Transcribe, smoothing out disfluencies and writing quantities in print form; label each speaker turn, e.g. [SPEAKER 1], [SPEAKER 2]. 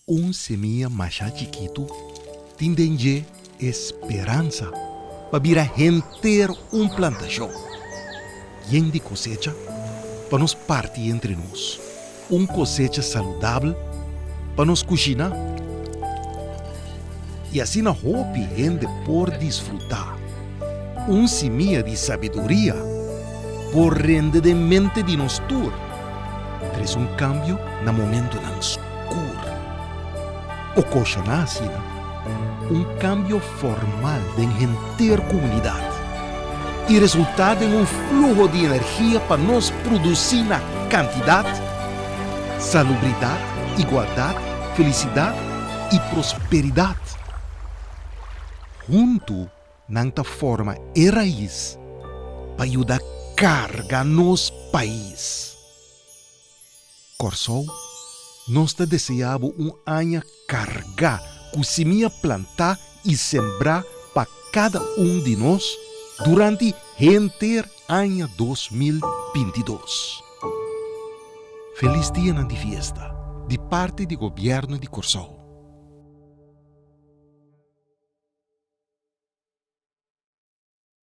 [SPEAKER 1] Un semia masha chikitu tin den dje e speransa pa bira henter un plantashon yen di kosecha pa nos parti entre nos, un kosecha saludabel pa nos kushiná i asina hopi hende por disfrutá. Un simia di sabiduria por rende den mente di nos tur, trese un kambio na momentonan skur. Okashoná asina un kambio formal den henter komunidat i resultá den un fluho di energia pa nos produsí na kantidat, salubridat, igualdat, felisidat i prosperidat. Huntu nan ta forma e rais pa yuda karga nos pais. Kòrsou, nos ta deseá bo un aña kargá ku simia plantá i sembrá pa kada un di nos durante henter aña 2022. Felis dianan di fiesta di parti di Gobièrnu di Kòrsou.